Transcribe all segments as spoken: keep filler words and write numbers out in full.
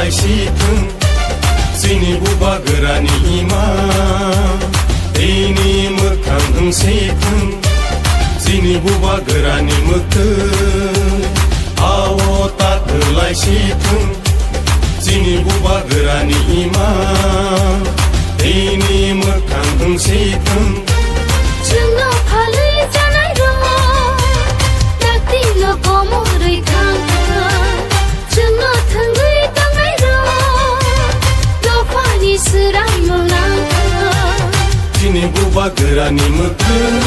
Sithwng, chini bubagrani ima, tini mwkhang wng sithwng, chini bubagrani mwktwng, ao ta kwlai sithwng, chini bubagrani ima, tini mwkhang wng sithwng. Chwngno phalwi chanai rok, dakti no komorwi thang thang. Chwngno thwngwi tongnairok dophani swraimung nangkha. Chini bubagrani mwktwng.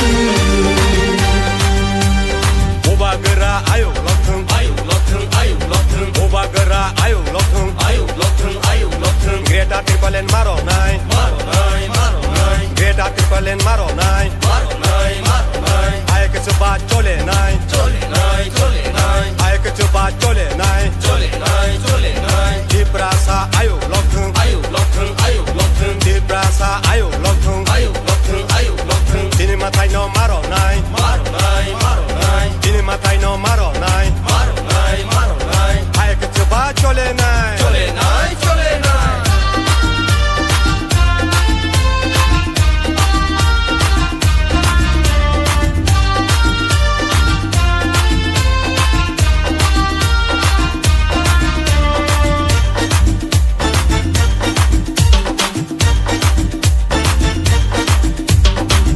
Bubagra ayuk lokthwng, ayuk lokthwng, ayuk lokthwng. Bubagra ayuk lokthwng, ayuk lokthwng, ayuk lokthwng. Greater Tipraland maronai, maronai, maronai. Greater Tipraland maronai, maronai, maronai. Ayuk chuba cholenai, cholenai, cholenai. Ayuk chuba cholenai, cholenai, cholenai. Tiprasa ayuk lokthwng, ayuk lokthwng, ayuk lokthwng. Tiprasa ayuk lokthwng, ayuk lokthwng, ayuk lokthwng. Chini mwtai no maronai, maronai, maronai. Chini mwtai no maronai, maronai, maronai. Ayuk chuba cholenai, cholenai, cholenai.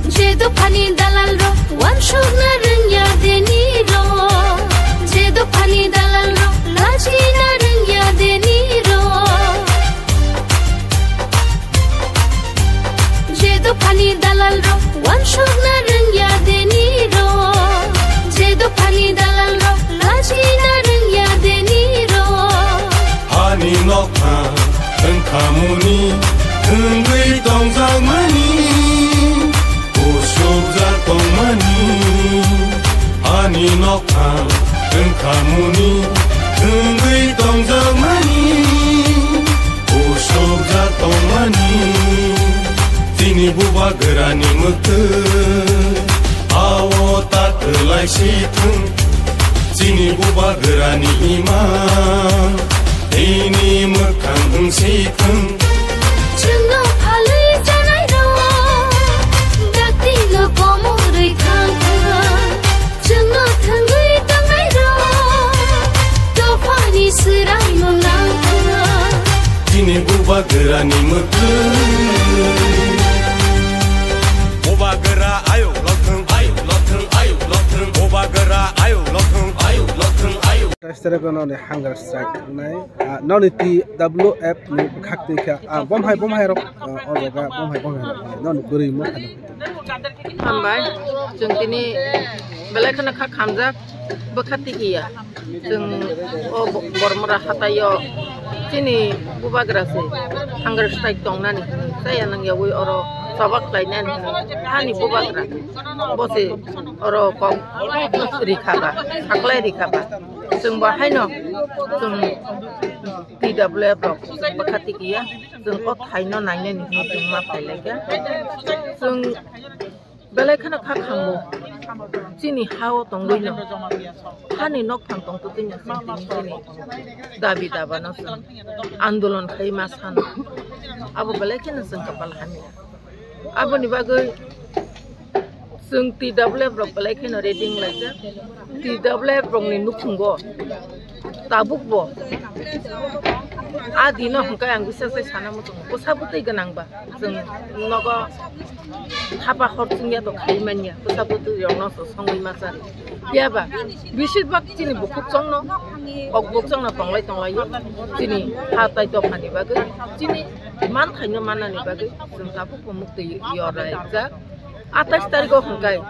Je dophani dalal rok wansukna rwngya deni rok, je dophani dalal rok lachina rwngya deni rok. Je dophani dalal rok wansukna rwngya deni rok, je dophani dalal rok lachina rwngya deni rok. Hani nokha wngkhamuni thwngwi tongjakmani, kusubjak tongmani. Ani nokha wngkhamuni thwngwi tongjakmani, kusubjak tongmani. Chini bubagrani mwktwng, ao ta kwlai sithwng. Chini bubagrani ima, tini mwkhang wng sithwng. Chwngno phalwi chanai rok, dakti no komorwi thang thang. Chwngno thwngwi tongnairok dophani swraimung nangkha. Chini bubagrani mwktwng. Bubagra ayuk lokthwng, ayuk lokthwng, ayuk lokthwng. Bubagra ayuk lokthwng, ayuk lokthwng, ayuk. Taistere kono ni hunger strike nai. Ah, noni T W F ni bwkhak twi kha. Ah, bom hai, bom hai rok, ah, o jaga bom hai, bom hai rok. Noni bwrwi mo khana. Hambai, chwng tini belai kheno kha khamjak, bwkha tikiya. Chwng o bo-, Bormora hataio chini bubagra se hunger strike tongnani hwnwi chaya nangyawi oro choba khlainani hwnwi hani bubagra bo se oro kok rikha ba, saklai rikha ba. Chwng bo haino chwng T W F rok bwkha tikiya. Chwng o thaino nainani hwnwi chwng ma phailaikha. Chwng belai kheno kha khambo. Chini ha-o tongwino. Hani nokphang tongtwtwino chwng tini chini dabi dabano chwng andolon khai ma sano. Abo belai kheno chwng kapal hamya. Aboni bagwi chwng T W F rok belai kheno ready wnglaijak. T W F rokni nukhungo tabukbo a dino hwnkhe ang bisa sai sana muchungo bwsa bwtwi gwnang ba chwng nogo hapa hor chwngya to khai manya bwsa bwtwi rokno so songwi ma chari. Phiya ba beshirbak chini bukhuk chongno, kok buk chongno tonglai tonglaio chini ha tai dophani bagwi, chini manthaino mannani bagwi chwng tabukbo muktwi yorlaijak. Atais tarikh o hwnkhe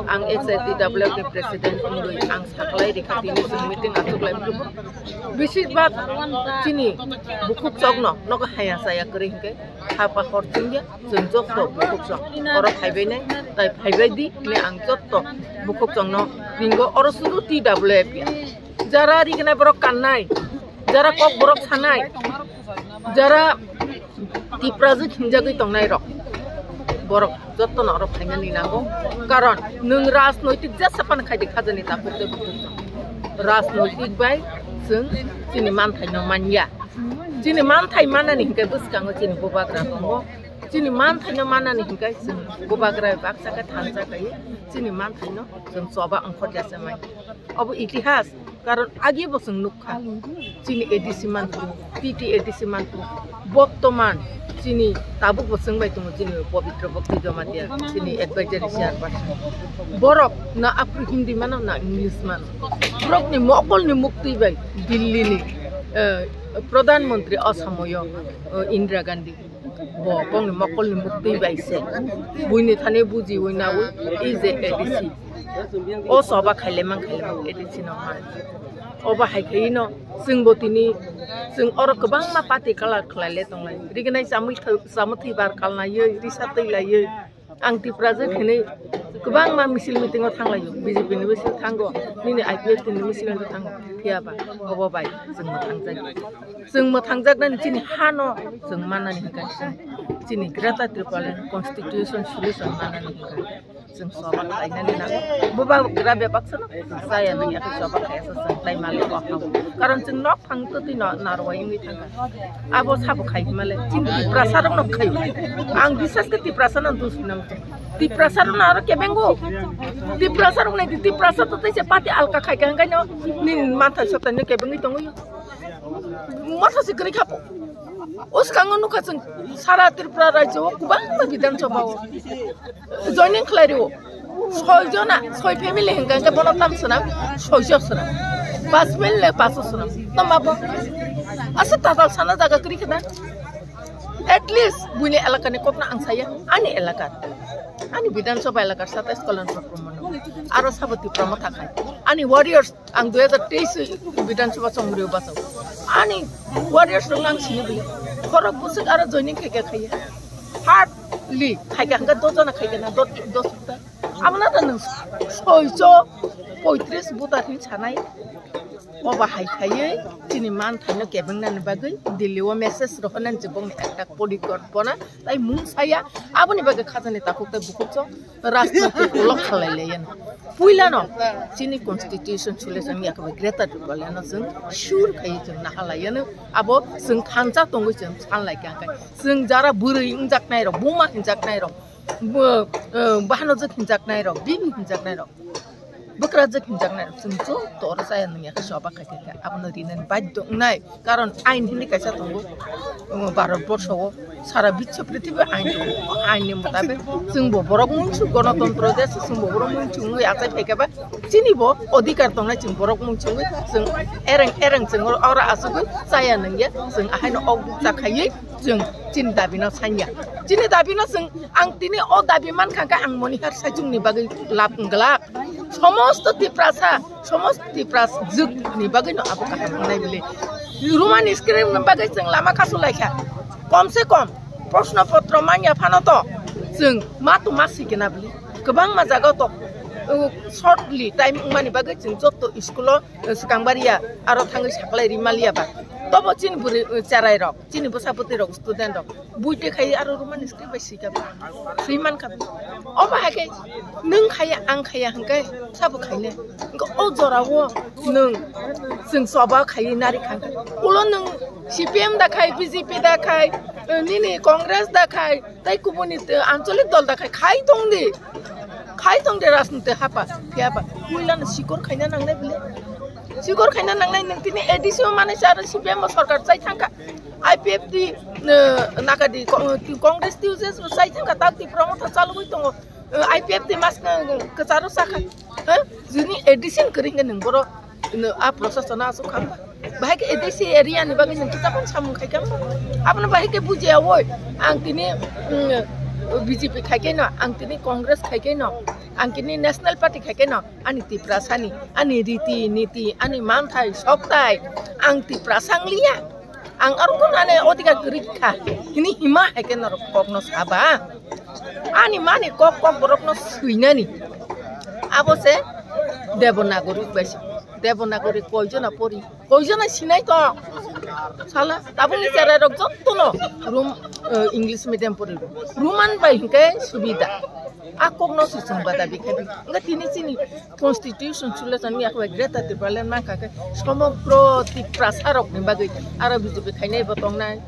ang H I T W F ni president wngwi ang saklai rikha tini chwng meeting achuklai phuru. Beshirbak chini bukhuk chokno nogo haya chaya kwrwi hwnkhe hapa hor chwngya chwng joto bukhuk chok oro phaibai nai tai phaibai di hwnwi ang joto bukhuk chokno ringo oro suru T W F ya. Jara rignai borok kannai, jara kok borok sanai, jara Tiprajwk hinjagwi tongnai rok, borok jotono oro phainani nango. Karon nwng rajnoitik jesa phano khaidi khajani tabuk tei bukhuk chok. Rajnoitik bai Chwng chini manthaino manya. Chini manthai manani hinkhe bwskango chini bubagra tongo. Chini manthaino manani hinkhe chwng bubagra baksa khe thansa kaiwi chini manthaino chwng choba ongkhorjasa manya. Obo itihas, karon agi bo chwng nukha. Chini A D C manthok, T T A D C manthok, bottoman chini tabuk bo chwng bai tongo chini Pabitra Bhakti Jamatia, chini advisory chairperson. Borok na aphru Hindi mano na English mano. Borokni mokolni muktwi bai Delhi ni, eh, Pradhan Mantri Asam o, eh, Indira Gandhi. Bo bongni mokolni muktwi bai se. Buini thani bujiwi nawi ije A D C. O choba khaile mang khaile mang A D C no man. Obo hai khaino chwng bo tini chwng oro kwbangma party kalar khlaile tonglai. Rignai chamwi tha-, chamwi thwi bar kalnaiwi, risa twi laiwi. Ang Tiprajwk hinwi kwbangma misil meeting o thanglaio. B J P ni misil thango, nini I P F T ni misil o thango. Phiya ba, obo bai chwng mwthangjaknai. Chwng mwthangjaknani chini hano chwng mannani hinkhe chini Greater Tipraland Constitution Solution mannani hinkhe. Chwng choba khlainani nango. Bubagra bebaksa no chaya nang yakhe choba khayasa chwng tai malik o hao. Karon chwng nok phang twtwi no narwai wngwi thangkha. Abo sabo khai himale chini Tiprasa rok no khaio. Ang bisas khe Tiprasa no dus hinam. Tiprasa rok no aro kebengo. Tiprasa rok nai Tiprasa to tei se party alka khai kha hingkai no nini manthai sotai no kebengwi tongo. Masa se kwrwi kha po. O swkango nukha chwng sara Tripura rajyo o kwbangma Bidhan Sabha o joining khlai rio. Soi jona, soi family hingka hingka bono tam swnam, soi jo swnam. Pas family le pas swnam. Tama bo. Asa tatal sana jaga kwrwi khna. At least buini elaka ni kokno ang saya, ani elaka. Ani Bidhan Sabha elaka satais Kalyana Prakromano. Aro sabo Tipra Motha khai. Ani warriors Ang dui hajar teis Bidhan Sabha chongmrio bachao. Ani warriors rok ang sini bili. Khorok bwswk aro joining khaika khaiya. Hardly khaika hwnkha dos jona khaika na, dos, dos hapta. Amo na ta nwng soicho poitris voter hin sanai. Obo hai khaiwi chini manthaino kebengnani bagwi Delhi o message rohornani chibokni ekta porikorpona tai mung saya. Aboni bagwi khajani takhuk tai bukhuk chong. Rajniti ulok khalai laiyan. Puilano chini constitution solution ya kaba Greater Tipraland no chwng sure khai chwng nahalaiyan. Abo chwng thansa tongwi chwng sanlai kha kai. Chwng jara bwrwi wngjaknai rok, buma hinjaknai rok, bo, eh, bahano jwk hinjaknai rok, bibi hinjaknai rok, bwkrajwk hinjaknai rok chwng joto oro chaya nungya khe choba khai kha. Abono rinani badhyo wngnai. Karon ain hinwi kaisa tongo, um, Bharat borsho o, sara biswa prithibi ain tongo. O ain ni mutabik chwng bo borok mungsu, gonotontro desh, chwng bo borok mungsu wngwi achai phaikha ba, chini bo odhikar tongnai, chwng borok mungsu wngwi chwng ereng ereng chwng oro, oro asugwi chaya nungya, chwng ahaino ok bukcha khaiwi chwng chini dabi no sanya. Chini dabi no chwng, ang tini o dabi mankha khe ang Monihar Saichung ni bagwi lab wngwlak. Somosto Tiprasa, somosto Tiprajwk ni bagwi no abo kaham wngnai bile. Roman script ni bagwi chwng lama kasu laikha. Kom se kom proshno potro manya phano to chwng ma to ma sikena bile. Kwbangma jaga to, uh, shortly time wngmani bagwi chwng joto school o, uh, swkang baria aro thangwi saklai ri maliya ba. Tobo chini bwrwi, uh, cherai rok, chini bwsa bwtwi rok, student rok. Buite khai aro Roman script bai sika ba. Swi man kha. Obo hai khe nwng khaya, ang khaya hwnkhe sabo khainai. Hwnkhe o jora o nwng chwng choba khaiwi nari kha hwnkhe. Ulo nwng C P M da khai, B J P da khai, nini Congress da khai, tai kubuni ancholik dol da khai, khai tong di. Khai tong di rajniti hapa, phiya ba. Puila no sikor khaina nangnai bile. Sikor khaina nangnai nwng tini A D C o manai se aro C P M o sarkar chai thangkha. I P F T, eh, nakadi, Ko-, Congress T U C S bo chai thangkha, tak Tipra Motha chalugwi tongo. Eh, I P F T mas, eh, kwcharo sakha. Eh, jini A D C ni kwrwi hwnkhe nwng borok, nwng a proshasano aswk kha hwnba? Bahai khe A D C area ni bagwi nwng kitabang samung khai kha hwnba? Abono bahai khe bujiya woi. Ang tini, mm, B J P khai khe no, ang tini Congress khai khe no, ang tini National Party khai khe no, ani Tiprasani, ani riti niti, ani manthai soktai, ang Tiprasa wng liya. Ang aro kono ane odhikar kwrwi kha hini hima hai khe norok kokno saba. Ani mani kok kok borokno swinani. Abo se Devanagari bai se. Devanagari koijona pori? Koijona sinai to? Sala, tabukni cherai rok jottono Rom-, eh, English medium pori. Roman bai hinkhe subida. A kokno se chwng bada bi khai bi. Wngkha tini chini constitution solution ni akhbai Greater Tipraland mankha khe somogro Tiprasa rokni bagwi aro B J P khainai bo tongnai,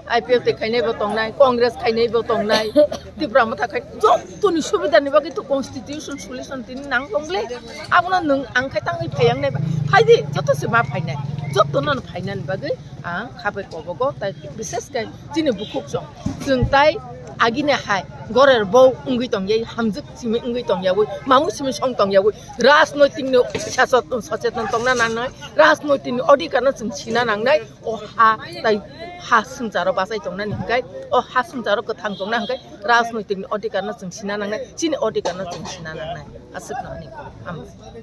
I P F T khainai bo tongnai, Congress khainai bo tongnai, Tipra Motha khai jottoni subidani bagwi to constitution solution tini nang tongle. Abono nwng ang khai tangwi phaiyangnai ba. Phaidi, joto se ma phainai. Jottono phainani bagwi ang khabai kobogo, tai bises khe chini bukhuk chwng. Chwng tai agini hai gorer bou wngwi tongyai, hamjwk simi wngwi tongyawi, mamung simi song tongyawi, rajnoitikni sachot-, socheton tongna nangnai, rajnoitikni odhikarno chwng sina nangnai, o ha tai ha swngcharo bachai tongnani hwnkhe, o ha swngcharo kwthang tongna hwnkhe rajnoitikni odhikarno chwng sina nangnai, chini odhikarno chwng sina nangnai. Aswkno ani kok. Hambai.